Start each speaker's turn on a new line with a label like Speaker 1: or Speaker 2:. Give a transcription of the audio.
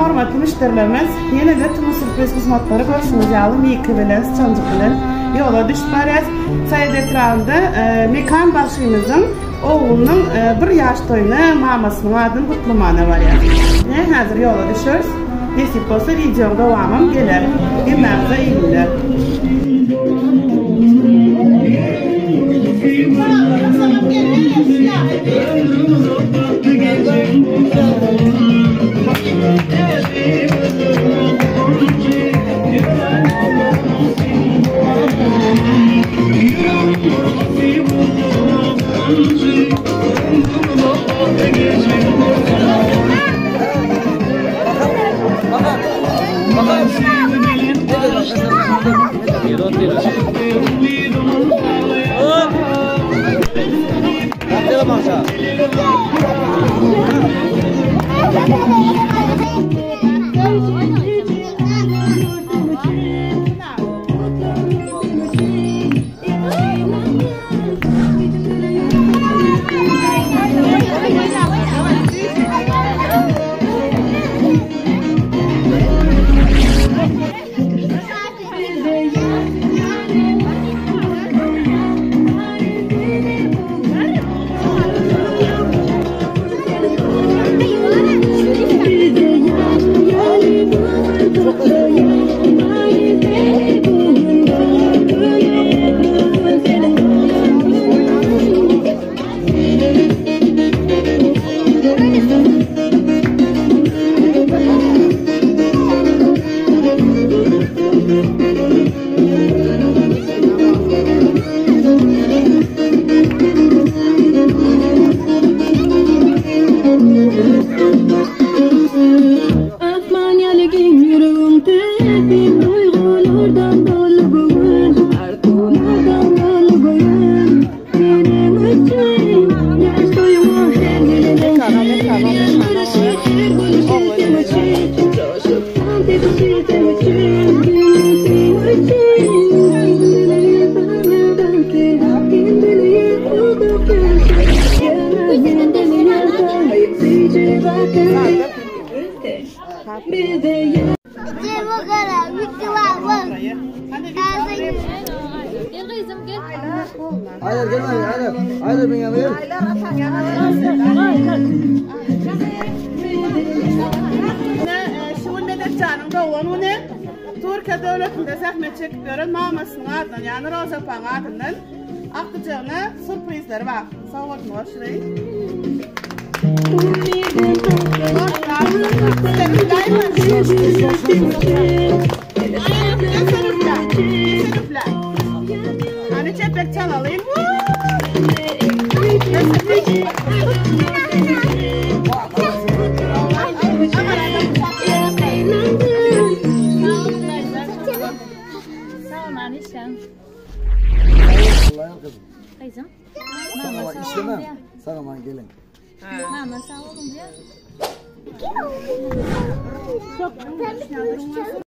Speaker 1: Hormatly müşderilerimiz, ýene-de Tumu Sürpriz hyzmatlary görşüňiz ýaly Miki bilen, Syçanjyk bilen ýola düşüp barýas. Saýat etrabynda Mekan bagşymyzyň oglunyň bir ýaş toýuna mamasynyň adyny gutlamana barýas. Ine, häzir ýola düşeris. Nesip bolsa wideoň dowamam geler. Hemmäňize iyi günler.
Speaker 2: Asman ýaly giň ýüregiň täsin Duýgulardan doly göwün Arzuwlardan doly göwün Meniň üçin ýaş toýuňa her geleniň Her ýylgyryşy, her gülüşi seň üçin Joşup tans edişi seň üçin Seň üçin Bilýän saňa bagty Kim bilýär uzak ýaşy Ýöne men bilýän saňa süýji bagty
Speaker 3: Gel gyzym gel.
Speaker 4: Aýlar gel aýlar. Aýlar men ýanyma gel.
Speaker 1: Şu gün Medetjanyň doglan güni. Türkiýe döwletinde zähmet çekip ýören mamasynyň adyndan, ýagny Roza apaň adyndan agtyjagyna sürprizleri bar. Sowgadyny goşuraýyn. Hany çepek çalalyň.
Speaker 3: Sag ol Anişem. Gyzym.
Speaker 4: Mama işlemem. Sag aman gelin.
Speaker 3: Mama sag olun diýýär.